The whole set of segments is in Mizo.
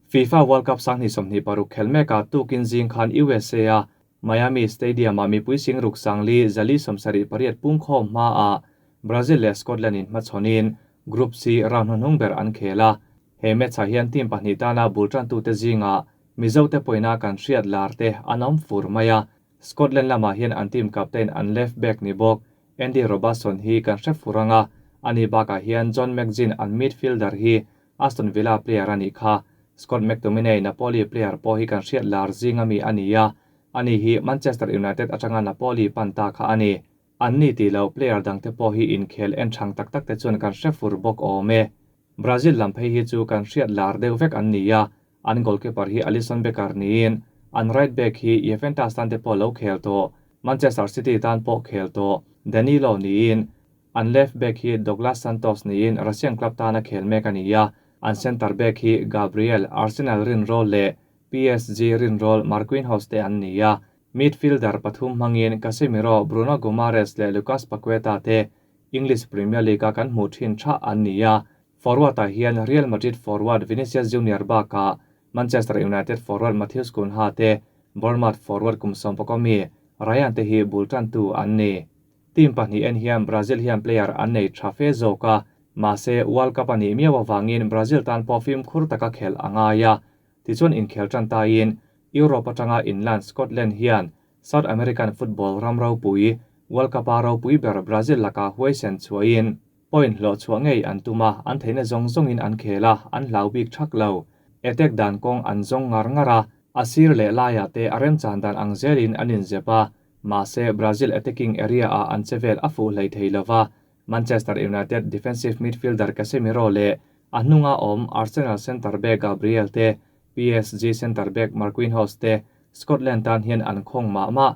FIFA World Cup 2026 khel mekah tukin zing khan USA a Miami Stadium-ah mipui singruk 4,478 pungkhawm hmaah Brazil leh Scotland in hmachhawnin Group C round hnuhnung ber an khel a. He match-ah hian team pahnih tana bul tantute zingah Mizote pawina kan hriat lar te an awm fur mai a. Scotland lamah hian an team captain an left back ni bawk Andy Robertson hi kan hre fur ang a, ani bakah hian John McGinn an midfielder hi Aston Villa player a nih kha. Scott McTominay Napoli player pawh hi kan hriat lar zinga mi a ni a, ani hi Manchester United atanga Napoli pan ta kha a ni. An ni tih loh player dangte pawh hi inkhel en thang tak tak te chuan kan hre fur bawk awm e. Brazil lam phei hi chu kan hriat lar deuh vek an ni a, an goalkeeper hi Alisson Becker niin an right back hi Juventus tan te pawh lo khel tawh, Manchester City tan pawh khel tawh Danilo niin an left back hi Douglas Santos niin Russian club tana khel mek a ni a, an centre back hi Gabriel, Arsenal rinrawl leh PSG rinrawl Marquinhos te an ni a, midfielder pathum hmangin Casemiro, Bruno Guimaraes leh Lucas Paqueta te English Premier League-a kan hmuh thin tha an ni a, forward-ah hian Real Madrid forward Vinicius Junior bakah Manchester United forward Matheus Cunha te, Bournemouth forward kum sawmpakaw mi Ryan te hi bul tantu an ni. Team pahnih en hian Brazil hian player an nei tha fe zawk a, mahse World Cup a nih miau avangin Brazil tan pawh fimkhur taka khelh a ngai a. Tichuan inkhel tan tain Europe atanga inland Scotland hian South American football ram ropui World Cup-a ropui ber Brazil lakah huaisen chhuahin point hlawh chhuah ngei an tum a, an theihna zawng zawngin an khel a, an hlau bik thak lo. Attack dan kawng an zawng ngar ngar a, a sir leh laiah te a remchan dan ang zelin an inzep a, mahse Brazil attacking area-ah an che vel a fuh hlei thei lova, Manchester United defensive midfielder Casemiro leh a hnunga awm Arsenal centre back Gabriel te, PSG centre back Marquinhos te Scotland tan hian an khawng mah mah.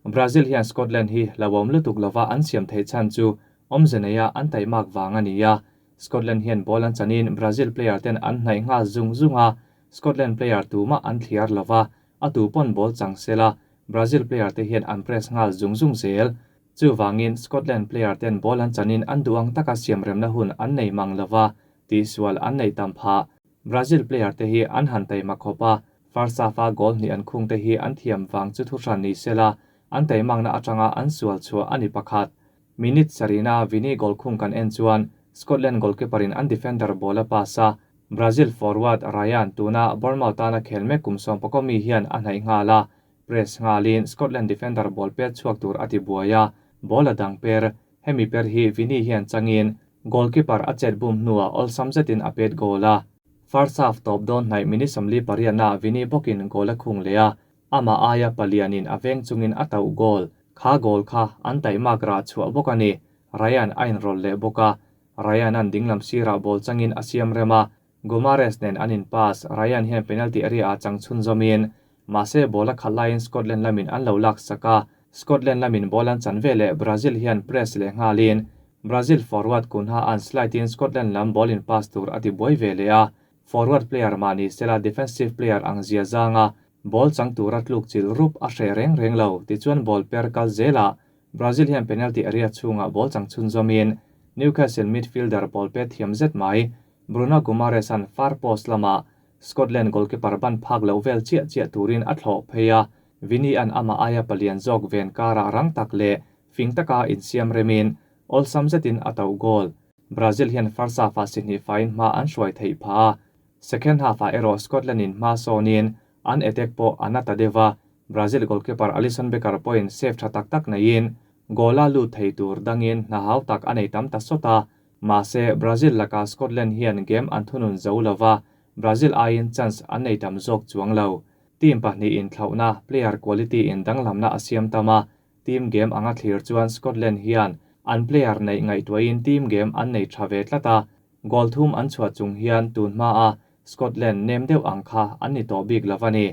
Brazil hian Scotland hi hlauhawm lutuk lova an siam theih chhan chu awmze neia an taimak vang a ni a. Scotland hian ball an chanin Brazil player ten an hnaih nghal zung zung a, Scotland player tumah an thliar lova, a tu pawn ball chang sela Brazil player te hian an press nghal zung zung zel. Chuvangin Scotland player ten ball an chanin an duh ang taka siam remna hun an nei mang lova, tihsual an nei tam phah. Brazil player te hi an han taima khawp a, first half-a goal hnih an khung te hi an thiam vang chu thuhran ni sela, an taimakna atanga an sual chhuah a ni pakhat. Minute sarihna Vini goal khung kan en chuan Scotland goalkeeper in an defender ball a pass a, Brazil forward Ryan tuna Bournemouth tana khel mek kum sawmpakaw mi hian a hnaih nghal a, press nghalin Scotland defender ball pet chhuak tur a ti buai a, ball a dang per. Hemi per hi Vini hian changin goalkeeper a chet bum hnuah awlsam zetin a pet goal a. First half tawp dawn hnaih minute 48-ah Vini bawkin goal a khung leh a, amah aia palianin a veng chungin a tauh goal. Kha goal kha an taimak rah chhuah bawk a ni. Ryan a inrawlh leh bawk a, Ryan-a'n dinglam sirah ball changin a siam rem a, Guimaraes nen an in pass, Ryan hian penalty area-ah chang chhunzawmin mahse ball a khalh laiin Scotland lamin an lo lak sak a, Scotland lamin ball an chan veleh Brazil hian press leh nghalin Brazil forward Cunha an slide in Scotland lam ball in pass tur a ti buai ve leh a, forward player mah ni sela defensive player ang zia zanga ball chang tura tluk chilh rup a hreh reng reng lo, tichuan ball per kal zelah Brazil hian penalty area chhungah ball chang chhunzawmin Newcastle midfielder ball pet thiam zet mai Bruno Guimaraes an far post lamah Scotland goalkeeper ban phak lo vel chiah chiah turin a thlawh phei a, Vini an amah aia palian zawk ven karah rang tak leh fing taka insiam remin awlsam zetin a tauh goal. Brazil hian first half-ah si hnih faiin hma an hruai theih phah a, second half-ah erawh Scotland in hma sawnin an attack pawh a na ta deuh a, Brazil goalkeeper Alisson Becker pawhin save tha tak tak neiin goal-a lut thei tur dangin hna hau tak a nei tam ta sawt a, mahse Brazil lakah Scotland hian game an thunun zo lova, Brazil aiin chance an nei tam zawk chuang lo. Team pahnih inthlauhna, player quality in danglamna a siam tam a, team game anga thlir chuan Scotland hian an player neih ngaihtuahin team game an nei tha ve tlat a, goal thum an chhuah chung hian tun hmaa Scotland nem deuh ang kha an ni tawh bik lo a ni.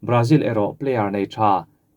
Brazil erawh player nei tha,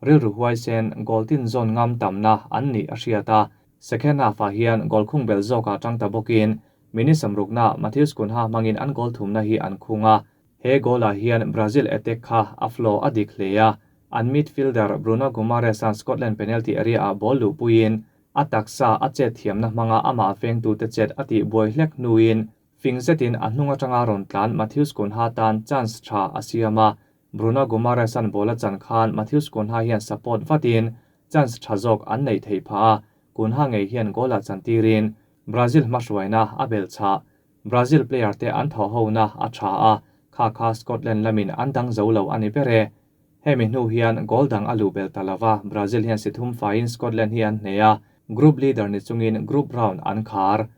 rilru huaisen goal tin zawn ngam tamna an nih a hriat a, second half-ah hian goal khung bel zawkah tang ta bawkin minute sawmrukna Matheus Cunha hmangin an goal thumna hi an khung a, he goal-ah hian Brazil attack kha a flow a dik hle a, an midfielder Bruno Guimaraes-a'n Scotland penalty area-ah ball luhpuiin a taksa a chet thiamna hmanga amah vengtute chet a tih buai hlek hnuin. Fing zetin a hnung atanga rawn tlan Matheus Cunha tan chance tha a siam a, Bruno Guimaraes-a'n ball a chan khan Matheus Cunha hian support vatin chance tha zawk an neih theih phah a, Cunha ngei hian goal-ah chantirin Brazil hmahruaina a belh chhah. Brazil player te an thawh hona a tha a, kha kha Scotland lamin an dang zo lo a ni ber e. Hemi hnu hian goal dang a luh belh ta lova, Brazil hian si thum faiin Scotland hi an hneh a, group leader ni chungin group round an khar.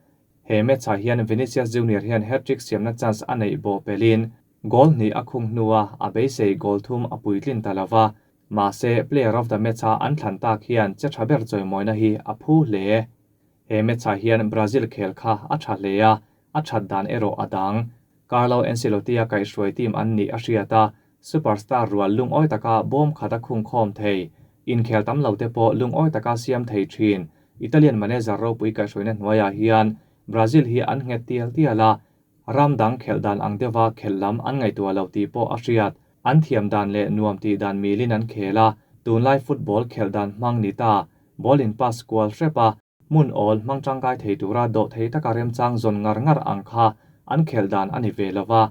He match-ah hian Vinicius Junior hian hat-trick siamna chance a neih bawh pelhin goal hnih a khung hnua a beisei goal thum a puitlin ta lova, mahse player of the match-a an thlan tak hian che tha ber chawimawina hi a phu hle. He match-ah hian Brazil khel kha a tha hle a, a that dan erawh a dang. Carlo Ancelotti-a kaihhruai team an nih a hriat a, superstar rual lungawi taka bawm khat a khungkhawm thei, inkhel tam lo te pawh lungawi taka siam thei thin. Italian manager ropui kaihhruaina hnuaiah hian Brazil hi an nghet tial tial a, ram dang khelh dan ang deuha khelh lam an ngaihtuah lo tih pawh a hriat. An thiam dan leh nuam tih dan milin an khel a, tunlai football khelh dan hmang ni ta, ball in pass kual hrep a, hmun awl hmang tangkai thei tura dawh thei taka remchang zawn ngar ngar ang kha an khelh dan a ni ve lo va,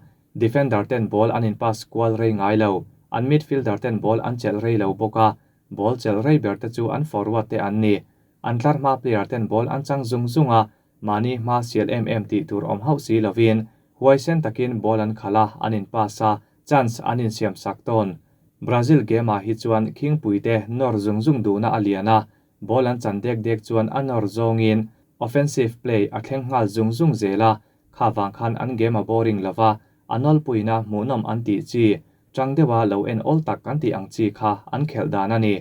defender ten ball an in pass kual rei ngai lo, an midfielder ten ball an chelh rei lo bawk a, ball chelh rei ber te chu an forward te an ni. An tlar hma player ten ball an chang zung zung a, mahni hma sial em em tih tur awm hauh si lovin huaisen takin ball an khalh a, an in pass a, chance an insiam sak tawn. Brazil game ah hi chuan khingpui te nawr zung zung duhna a lian a, Ball an chan dek dek chuan a nawr zawngin offensive play a thleng nghal zung zung zel a, kha vang khan an game a boring lo va, a nawlpuina hmuhnawm an tih chi, tang deuha lo en awl tak kan tih ang chi kha an khelh dan a ni.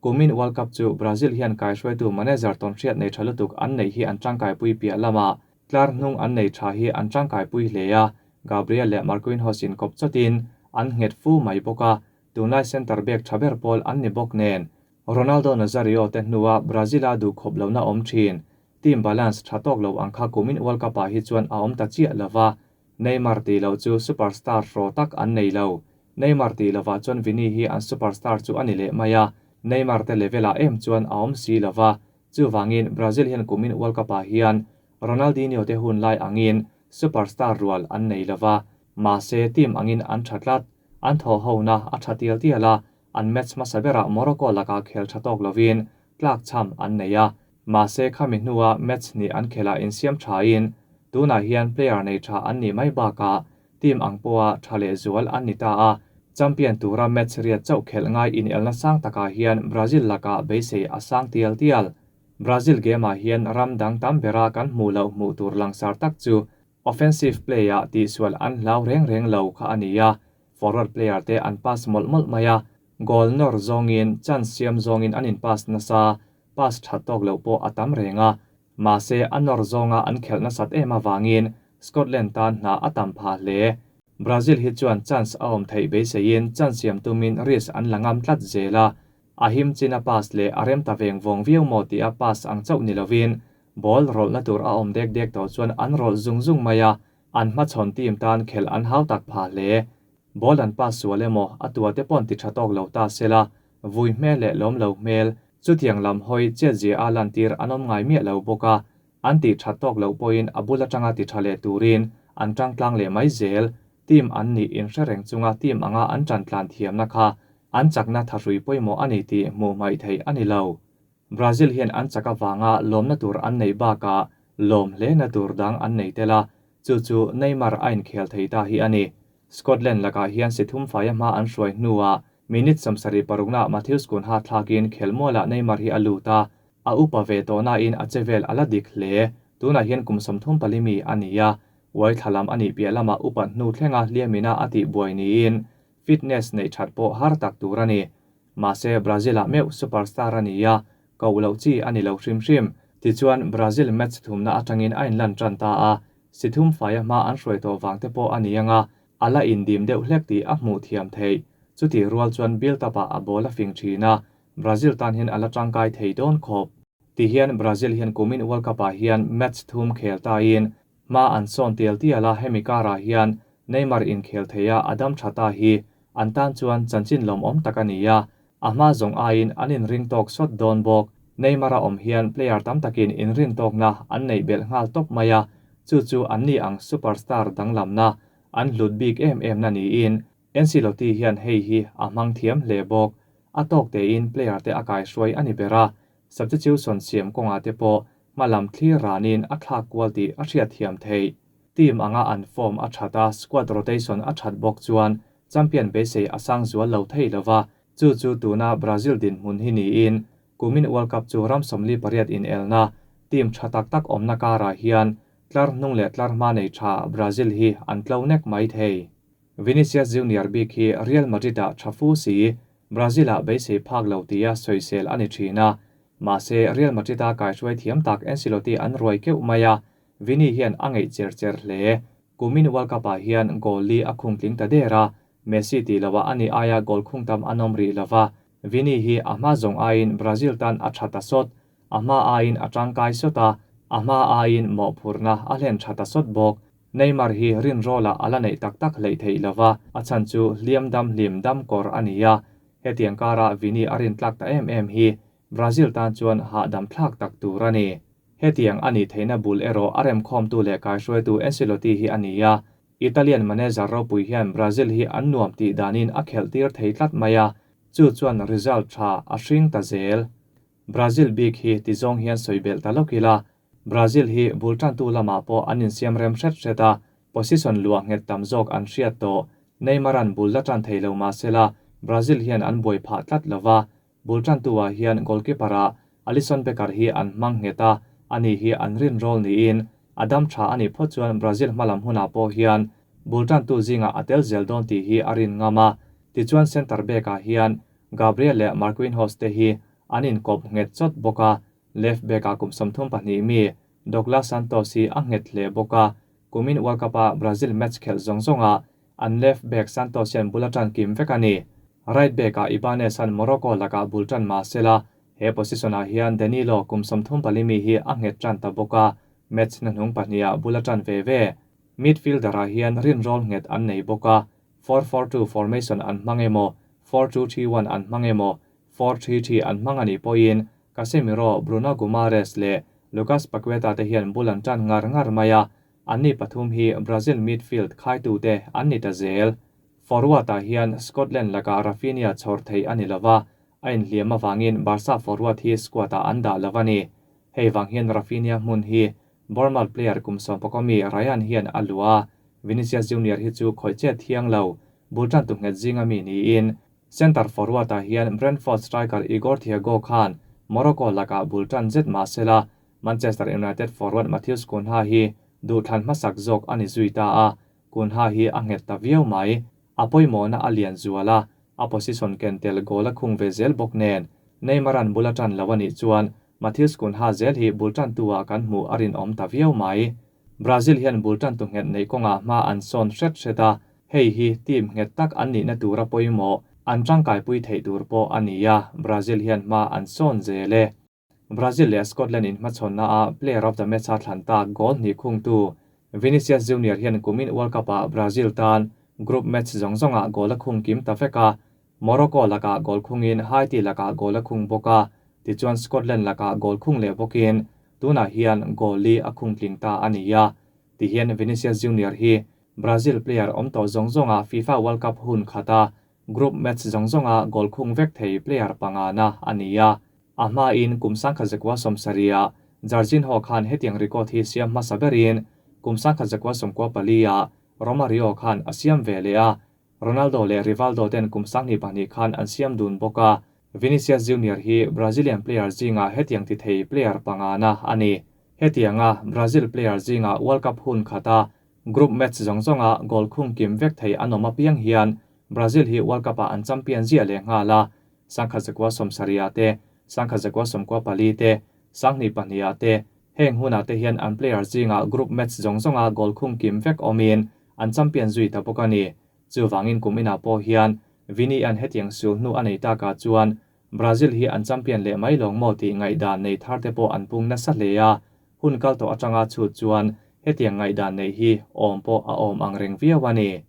Kumin World Cup chu Brazil hian kaihruaitu manager tawnhriat nei tha lutuk an neih hi an tangkaipui piah lamah tlar hnung an nei tha hi an tangkaipui hle a, Gabriel leh Marquinhos inkawp chawtin an nghet fu mai bawk a, tunlai centre back tha ber pawl an ni bawk nen Ronaldo Nazario te hnua Brazil-a duhkhawp lohna awm thin. Team balance tha tawk lo ang kha kumin World Cup-ah hi chuan a awm ta chiah lo va, Neymar tih loh chu superstar hraw tak an nei lo. Neymar tih lovah chuan Vini hi an superstar chu a ni leh mai a, Neymar te level-ah em chuan a awm si lo va. Chuvangin Brazil hian kumin World Cup-ah hian Ronaldinho te hun lai angin superstar rual an nei lo va, mahse team angin an tha tlat. An thawhhona a tha tial tial a, An match hmasa berah Morocco lakah khel tha tawk lovin tlak cham an nei a, mahse khami hnua match hnih an khelh ah insiam thain tunah hian player nei tha an nih mai bakah team ang pawha tha leh zual an ni ta a, champion tura match riat chauh khelh ngai inelna sang takah hian Brazil lakah beisei a sang tial tial. Brazil game ah hian ram dang tam bera kan hmuh loh hmuh tur langsar tak chu offensive play ah tihsual an hlau reng reng lo kha a ni a, Forward player te an pass mawlh mawlh mai a, goal nawr zawngin chance siam zawngin an in pass nasa, pass that tawk loh pawh a tam reng a, mahse a nawr zawnga an khelh nasat em avangin Scotland tan hna a tam phah hle. Brazil hi chuan chance a awm theih beiseiin chance siam tumin risk an la ngam tlat zel a, a him chin a pass leh a rem ta veng vawng viau maw tih a pass ang chauh ni lovin ball rawlhna tur a awm dek dek tawh chuan an rawlh zung zung mai a, An hmachhawn team tan khelh an hau tak phah hle. Ball an pass sual emaw a tua te paw'n ti tha tawk lo ta se la, vui hmel leh lawm lo hmel, chutiang lam hawi chetzia a lantir an awm ngai miah lo bawk a, an tih that tawk loh pawhin a bul atanga ti tha leh turin an tang tlang leh mai zel. Team an nih inhre reng chunga team anga an tan tlan thiamna kha an chakna thahrui pawimawh a ni tih hmuh hmaih theih a ni lo. Brazil hian an chak avanga lawmna tur an neih bakah lawm hlena tur dang an nei tel a, chu chu Neymar a inkhel thei ta hi a ni. Scotland lakah hian si thum faia hma an hruai hnuah minute 76 naah Matheus Cunha thlakin khelmualah Neymar hi a lut a, a upa ve tawh nain a che vel a la dik hle. Tunah hian kum 34 mi a ni a, uai thla lam a nih piah lamah upat hnu thlenga hliamina a tihbuai niin fitness neih that pawh har tak tur a ni. Mahse Brazil-ah meuh superstar a ni a, koh loh chi a ni lo hrim hrim. Tichuan Brazil match thumna atangin a inlan tan ta a, si thum faia hma an hruai tawh vang te pawh a ni ang a, a la indim deuh hlek tih a hmuh thiam theih. Chutih rual chuan build-up-ah a ball a fing thin a, Brazil tan hian a la tangkai thei dawn khawp. Tihian Brazil hian kumin World Cup-ah hian match thum khel tain hma an sawn tial tial a, hemi karah hian Neymar inkhel thei a, a dam tha ta hi an tan chuan chanchin lawmawm tak a ni a, a hma zawng aiin an inring tawk sawt dawn bawk. Neymar a awm hian player tam takin inrin tawkna an neih belh nghal tawp mai a, Chu chu anni ang superstar danglamna an hlut bik em em na niin Ancelotti hian hei hi a hmang thiam hle bawk. A tawk tein player te a kaihruai a ni ber a, substitution siam kawngah te pawh hmalam thlir ranin a thlak kual tih a hriat thiam theih. Team anga an form a that a, squad rotation a that bawk chuan champion beisei a sang zual lo thei lova, chu chu tuna Brazil dinhmun hi niin kumin World Cup chu ram 48 inelna team tha tak tak awmna karah hian tlar hnung leh tlar hma nei tha Brazil hi an tlo nek mai thei. Vinicius Junior bik hi Real Madrid-ah tha fu si, Brazil-ah beisei phak lo tia sawisel a ni thin a. Mahse, Real Madrid-a kaihruai thiam tak Ancelotti an ruai keuh mai a, Vini hian a ngeih cher cher hle. Kumin World Cup-ah hian goal li a khung tling ta der a, Messi tih loah ani aia goal khung tam an awm rih lova, Vini hi a hma zawng aiin Brazil tan a tha ta sawt, a hma aiin a tangkai sawt a, a hma aiin mawhphurhna a hlen tha ta sawt bawk. Neymar hi rinrawlah a la neih tak tak hleih theih lova, a chhan chu hliam dam hlim dam kawr a ni a. Hetiang kara Vini a rintlak ta em em hi Brazil tan chuan hahdam thlak tak tur a ni. Hetiang a nih theihna bul erawh a remkhawmtu leh kaihruaitu Ancelotti hi a ni a. Italian manager ropui hian Brazil hi an nuam tih danin a khelh tir thei tlat mai a, chu chuan result tha a hring ta zel. Brazil bik hi ti zawng hian sawi belh ta lawk ila, Brazil hi bul tantu lamah pawh an insiam rem hret hret a, position luah nghet tam zawk an hriat tawh. Neymar-a'n bul la tan thei lo mah sela, Brazil hian an buai phah tlat lo va, bul tantu-ah hian goalkeeper-ah Alisson Becker hi an hmang nghet a, ani hi an rinrawl niin a dam tha a nih phawt chuan Brazil hmalam hunah pawh hian bul tantu zingah a tel zel dawn tih hi a rin ngam a. Tichuan centre back-ah hian Gabriel leh Marquinhos te hi an inkawp nghet chawt bawk a, left back-ah kum 32 mi Douglas Santos hi a nghet hle bawk a, kumin World Cup-a Brazil match khelh zawng zawngah an left back Santos hian bul a tan kim vek a ni. Right back-ah Ibanez an Morocco lakah bul tan mah sela, he position-ah hian Danilo kum 34 mi hi a nghet tan ta bawk a, match na hnung pahniha bul a tan ve ve. Midfielder-ah hian rinrawl nghet an nei bawk a, 4-4-2 formation an hmang emaw, 4-2-3-1 an hmang emaw, 4-3-3 an hmang a nih pawhin Casemiro, Bruno Guimaraes leh Lucas Paqueta te hian bul an tan ngar ngar mai a, anni pathum hi Brazil midfield khaitute an ni ta zel. Forward-ah hian Scotland lakah Raphinha chhawr theih a ni lova, a inhliam avangin Barca forward hi squad-ah an dah lo a ni. Hei vang hian Raphinha hmun hi Bournemouth player kum 11 mi Ryan hian a luah a, Vinicius Junior hi chu khawih chet thiang lo, bul tantu nghet zinga mi niin center forward-ah hian Brentford striker Igor Thiago khan Morocco lakah bul tan zet mah sela, Manchester United forward Matheus Cunha hi duhthlan hmasak zawk a ni zui ta a, Cunha hi a nghet ta viau mai. A pawimawhna a lian zual a, a position ken tel goal a khung ve zel bawk nen. Neymar-a'n bul a tan lo a nih chuan Matheus Cunha zel hi bul tantu-ah kan hmuh a rinawm ta viau mai. Brazil hian bul tantu nghet nei kawngah hma an sawn hret hret a, hei hi team nghet tak an nihna tura pawimawh an tangkaipui theih tur pawh a ni a, Brazil hian hma an sawn zel e. Brazil leh Scotland inhmachhawnna a player of the match a thlan tak goal hnih khungtu Vinicius Junior hian kumin World Cup-ah Brazil tan group match zawng zawngah goal a khung kim ta vek a, Morocco lakah goal khungin Haiti lakah goal a khung bawk a, tichuan Scotland lakah goal khung leh bawkin tunah hian goal li a khung tling ta a ni a. Tihian Vinicius Junior hi Brazil player awm tawh zawng zawngah FIFA World Cup hun khata group match zawng zawnga goal khung vek thei player panga na a ni a. A hmain kum 1970-ah Jairzinho khan hetiang record hi siam hmasa berin kum 1994-ah Romario khan a siam ve leh a, Ronaldo leh Rivaldo ten kum 2002 khan an siam dun bawk a. Vinicius Junior hi Brazilian player zinga hetiang ti thei player panga na a ni. Hetianga Brazil player zinga World Cup hun khata group match zawng zawnga goal khung kim vek thei an awm apiang hian Brazil hi World Cup-ah an champion zia leh nghal a, 1970-ah te, 1994 te, 2002-ah te, heng hunah te hian an player zinga group match zawng zawnga goal khung kim vek awmin an champion zui ta bawk a ni. Chuwangin kum inah pawh hian Vini an hetiang sul hnu a nei takah chuan Brazil hi an champion leh mai lawng maw tih ngaihdan nei thar te pawh an pung nasa hle a, hun kal tawh atanga chhut chuan hetiang ngaihdan nei hi awm pawh a awm ang reng viau a ni.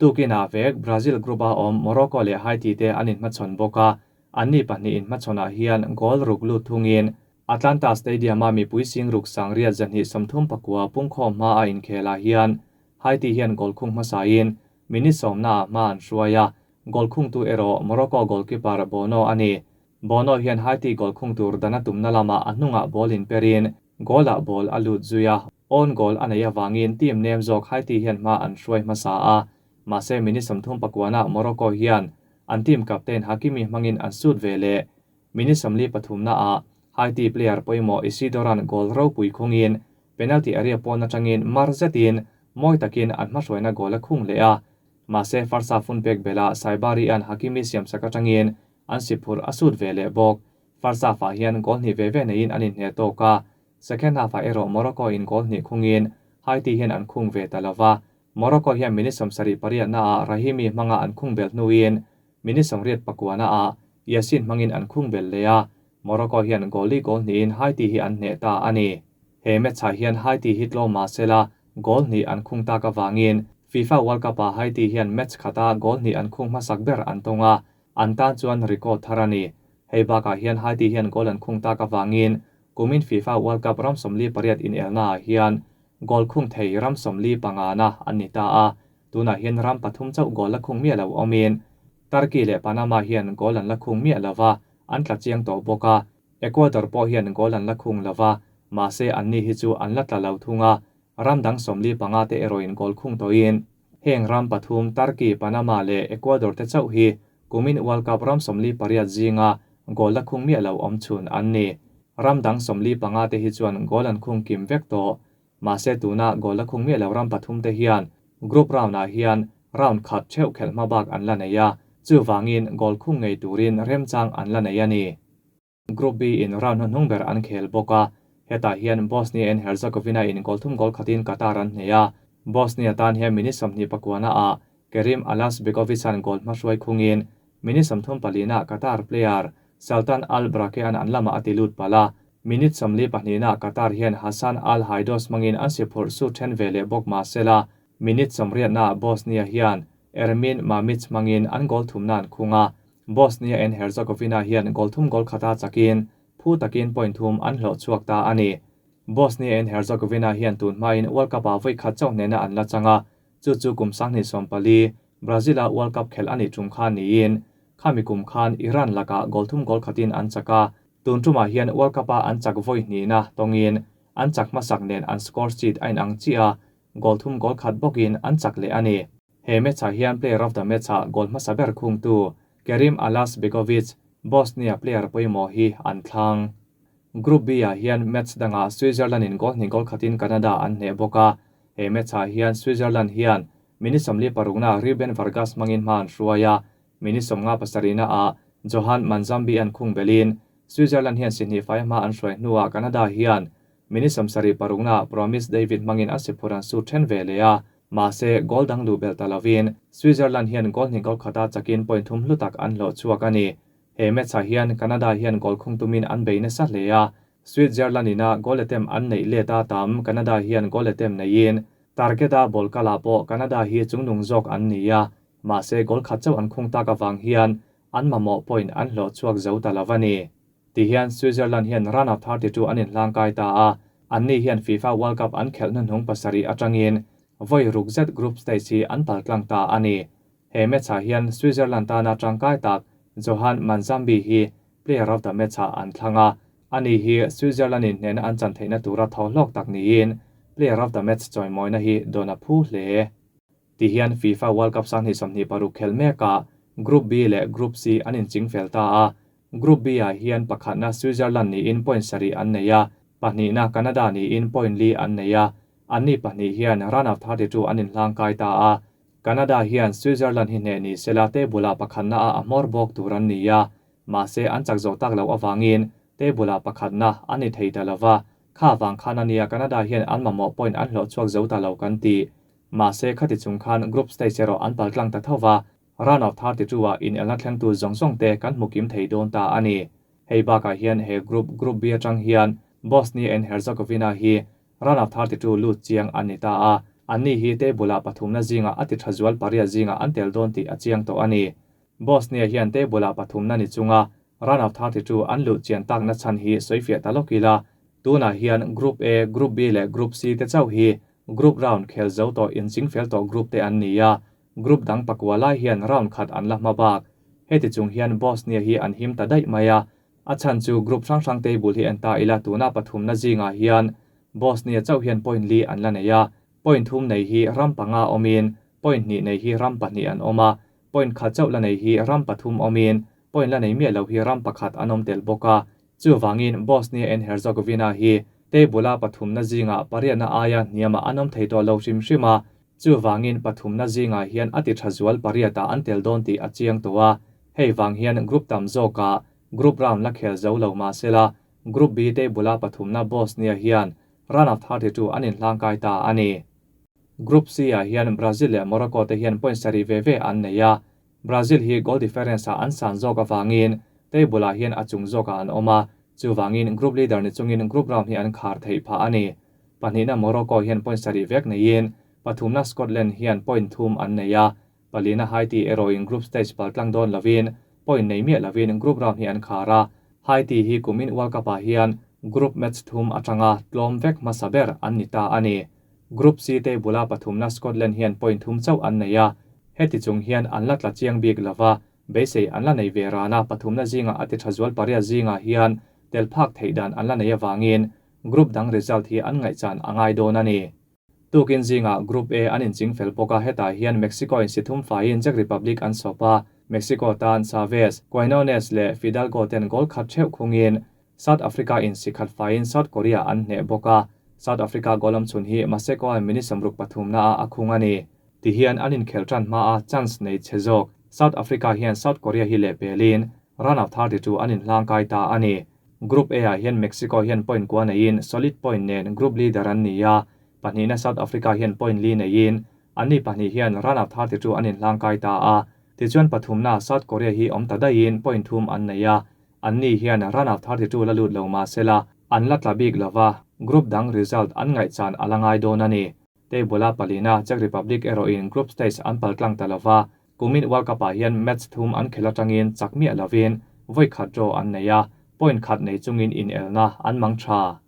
Tukinah vek Brazil group a awm Morocco leh Haiti te an inhmachhawn bawk a, anni pahnih inhmachhawnah hian goal ruk lut thungin Atlanta Stadium-a mipui sing ruk sangriat zahnih 30 pakua pungkhawm hma a inkhelah hian Haiti hian goal khung hmasain minute sawmnaah hma an hruai a, goal khungtu erawh Morocco goalkeeper Bono a ni. Bono hian Haiti goal khung tur dana tumna lamah a hnungah ball inperin goal-ah ball a lut zui a, own goal a neih avangin team nem zawk Haiti hian hma an hruai hmasa a, mahse minute 30 pakuanah Morocco hian an team captain Hakimi hmangin an sut ve leh. Minute 43naah Haiti player pawimawh Isidoran goal ropui khungin penalty area pawn atangin mar zetin mawi takin an hmahruaina goal a khung leh a, mahse first half hun pek bela Saibari an Hakimi siamsak atangin an siphurh a sut ve leh bawk. First half-ah hian goal hnih ve ve neiin an inhne tawk a, second half-ah erawh Morocco in goal hnih khungin Haiti hian an khung ve ta lova. Morocco hian minute 78naah Rahimi hmanga an khung bel hnuin minute 89naah Yassin hmangin an khung bel leh a, Morocco hian goal li goal hnihin Haiti hi an hneh ta a ni. He match-ah hian Haiti hi tlawm mahsela goal hnih an khung tak avangin FIFA World Cup-ah Haiti hian match khata goal hnih an khung hmasak ber an tawng a, an tan chuan record thar a ni. Hei bakah hian Haiti hian goal an khung tak avangin kumin FIFA World Cup ram 48 inelnaah hian goal khung thei ram 45na an ni ta a, tunah hian ram pathum chauh goal la khung miah lo awmin Turkey leh Panama hian goal an la khung miah lova, an tla chiang tawh bawk a, Ecuador pawh hian goal an la khung lova, mahse anni hi chu an la tla lo thung a, ram dang 45 te erawhin goal khung tawhin heng ram pathum Turkey, Panama leh Ecuador te chauh hi kumin World Cup ram 48 zinga goal la khung miah lo awm chhun an ni. Ram dang 45 te hi chuan goal an khung kim vek tawh, mahse tuna goal la khung miah lo ram pathum te hian group round-ah hian round khat theuh khelh hma bak an la nei a, chuwangin goal khung ngei turin remchang an la nei a ni. Group B in round hnuhnung ber an khel bawk a, hetah hian Bosnia and Herzegovina in goal thum goal khatin Qatar an hneh a, Bosnia tan hian minute 29naah Kerim Alasbegovic an goal hmahruai khungin minute 34naah Qatar player Sultan Al Brakean an lamah a ti lut pal a, minute 42naah Qatar hian Hassan Al Haydos hmangin an siphurh su then ve leh bawk mahsela minute 80naah Bosnia hian Ermin Mamic hmangin an goal thumna an khung a, Bosnia and Herzegovina hian goal thum goal khata chakin phu takin point thum an hlawh chhuak ta a ni. Bosnia and Herzegovina hian tun hmain World Cup-ah voi khat chauh hnena an la chang a, chu chu kum 2014 Brazil-a World Cup khel ani tum khan niin khami kum khan Iran lakah goal thum goal khatin an chak a, tun tumah hian World Cup-a an chak voi hnihna tawngin an chak hmasak nen an score sheet a inang chiah a, goal thum goal khat bawkin an chak leh a ni. He match-ah hian player of the match-ah goal hmasa ber khungtu Kerim Alasbegovic, Bosnia player pawimawh hi an thlang. Group B-ah hian match dangah Switzerland in goal hnih goal khatin Canada an hneh bawk a, he match-ah hian Switzerland hian minute 46naah Ruben Vargas hmangin hma an hruai a, minute 57naah Johan Manzambi an khung belin Switzerland hian si hnih fai hma an hruai hnuah Canada hian minute 76naah Promise David hmangin an siphurh an su then ve leh a, mahse goal dang lu bel ta lovin Switzerland hian goal hnih goal khata chakin point thum hlu tak an hlawh chhuak a ni. He match-ah hian Canada hian goal khung tumin an bei nasa hle a, Switzerland ina goal attempt an neih let a tam Canada hian goal attempt neiin target-a ball kala pawh Canada hi chungnung zawk an ni a, mahse goal khat chauh an khung tak awang hian an mamawh point an hlawh chhuak zo ta lo a ni. Ti hian Switzerland hian round of 32 an inhlang kai ta a, anni hian FIFA World Cup an khelh hnuhnung pasarih atangin voi ruk zet group stage hi an paltlang ta a ni. He match-ah hian Switzerland tana tangkai tak Johan Manzambi hi player of the match-ah an thlang a, ani hi Switzerland in hnena an chan theihna tura tho hlawk tak niin player of the match chawimawina hi dawn a phu hle. Ti hian FIFA World Cup 2026 khel mekah Group B leh Group C an inching fel ta a, Group B-ah hian pakhatna Switzerland niin point sarih an nei a, pahnihna Canada niin point li an nei a, anni pahnih hian round of 32 an inhlang kai ta a, Canada hian Switzerland hi hneh ni sela table-ah pakhatna a a hmawr bawk tur an ni a, mahse an chak zo tak lo awangin table-ah pakhatna an ni thei ta lova, kha wang khan ania Canada hian an mamawh point an hlawh chhuak zo ta lo kan ti. Mahse khati chung khan group stage erawh an paltlang ta thova, round of 32-ah in elna thlengtu zawng zawng te kan hmu kim thei dawn ta a ni. Hei bakah hian he group Group B atang hian Bosnia and Herzegovina hi round of 32 lut chiang an ni ta a, anni hi table-ah pathumna zinga a ti tha zual pariat zinga an tel dawn tih a chiang tawh a ni. Bosnia hian table-ah pathumna ni chunga Round of 32 an luh chian takna chhan hi sawifiah ta lawk ila, tunah hian Group A, Group B leh Group C te chauh hi Group round khel zo tawh inchingfel tawh group te an ni a, group dang pakua lai hian round khat an la hma bak. Heti chung hian Bosnia hi an him ta daih mai a, a chhan chu group hrang hrang table hi en ta ila tuna pathumna zingah hian Bosnia chauh hian point li an la nei a, point thum nei hi ram panga awmin point hnih nei hi ram pahnih an awm a, point khat chauh la nei hi ram pathum awmin point la nei miah lo hi ram pakhat an awm tel bawk a. Chuvangin Bosnia and Herzegovina hi table-a pathumna zingah pariatna aia hniamah an awm thei tawh lo hrim hrim a, chuvangin pathumna zingah hian a ti tha zual pariatah an tel dawn tih a chiang tawh a, hei vang hian group tam zawkah group round la khel zo lo mah sela Group B table-a pathumna Bosnia hian round of 32 an inhlangkai ta a ni. Group C-ah hian Brazil leh Morocco te hian point sarih ve ve an nei a, Brazil hi goal difference-ah an san zawk avangin table-ah hian a chung zawkah an awm a, chuvangin group leader ni chungin group round hi an khar theih phah a ni. Pahnihna Morocco hian point sarih vek neiin pathumna Scotland hian point thum an nei a, palina Haiti erawhin group stage paltlang dawn lovin point nei miah lovin group round hi an khar a, Haiti hi kumin World Cup-ah hian group match thum atanga tlawm vek hmasa ber an ni ta a ni. Group C table-a pathumna Scotland hian point thum chauh an nei a, heti chung hian an la tla chiang bik lova, beisei an la nei ve ran a, pathumna zingah a ti tha zual pariat zingah hian tel phak theih dan an la nei avangin group dang result hi an ngaihchan a ngai dawn a ni. Tukin zingah Group A an inching fel bawk a, hetah hian Mexico in si thum faiin Czech Republic an sawp a, Mexico tan Chavez, Quinones leh Fidalgo ten goal khat theuh khungin South Africa in si khat faiin South Korea an hneh bawk a, South Africa goal awm chhun hi Maseko-a'n minute sawmruk pathumna ah a khung a ni. Tihian an inkhel tan hma a chance nei chhe zawk South Africa hian South Korea hi lehpelin round of 32 an inhlangkai ta a ni. Group A ah hian Mexico hian point kua neiin solid point nen group leader an ni a, pahnihna South Africa hian point li neiin anni pahnih hian round of 32 an inhlangkai ta a, tichuan pathumna South Korea hi awm ta daihin point thum an nei a, Anni hian round of 32 la lut lo mah sela, an la tla bik lova, group dang result an ngaihchan a la ngai dawn a ni. Table-a palina Czech Republic erawhin group stage an pal tlang ta lova, kumin World Cup-ah hian match thum an khelh atangin chak miah lovin vawi khat draw an nei a, point khat nei chungin inelna an mang tha.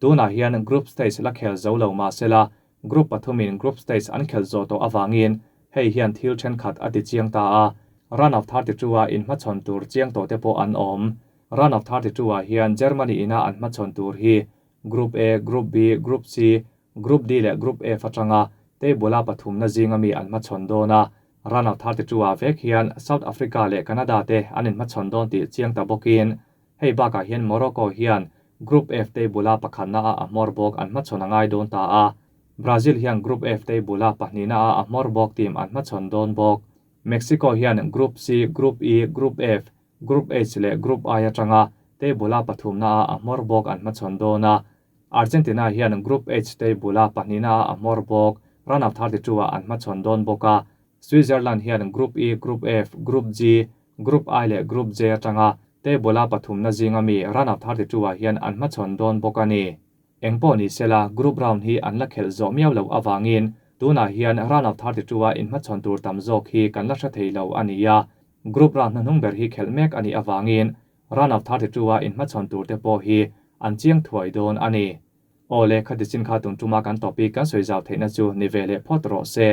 Tunah hian group stage la khel zo lo mah sela, group pathumin group stage an khel zawh tawh avangin hei hian thil thenkhat a ti chiang ta a, round of 32 a inhmachhawn tur chiang tawh te pawh an awm. Round of 32 ah hian Germany ina an hmachhawn tur hi Group A, Group B, Group C, Group D leh Group F atanga table-a pathumna zinga mi an hmachhawn dawn a, round of 32 ah vek hian South Africa leh Canada te an inhmachhawn dawn tih chiang ta bawkin Hei bakah hian Morocco hian Group F table-a pakhatna a a hmawr bawk an hmachhawn a ngai dawn ta a, Brazil hian Group F table-a pahnihna a a hmawr bawk team an hmachhawn dawn bawk. Mexico hian Group C, Group E, Group F, Group H leh Group I atanga table-a pathumna a a hmawr bawk an hmachhawn dawn a, Argentina hian Group H table-a pahnihna a a hmawr bawk round of 32 ah an hmachhawn dawn bawk a, Switzerland hian Group E, Group F, Group G, Group I leh Group J atanga table-a pathumna zinga mi round of 32 ah hian an hmachhawn dawn bawk a ni. Eng pawh ni sela, group round hi an la khelh zawh miau loh avangin tunah hian round of 32 a inhmachhawn tur tam zawk hi kan la hre thei lo a ni a. Group round hnahnung ber hi khelh mek a nih avangin round of 32 a inhmachhawn tur te pawh hi an chiang thuai dawn a ni. Aw le, khati chin kha tun tuma kan topic kan sawi zau theihna chu ni ve leh phawt rawh se.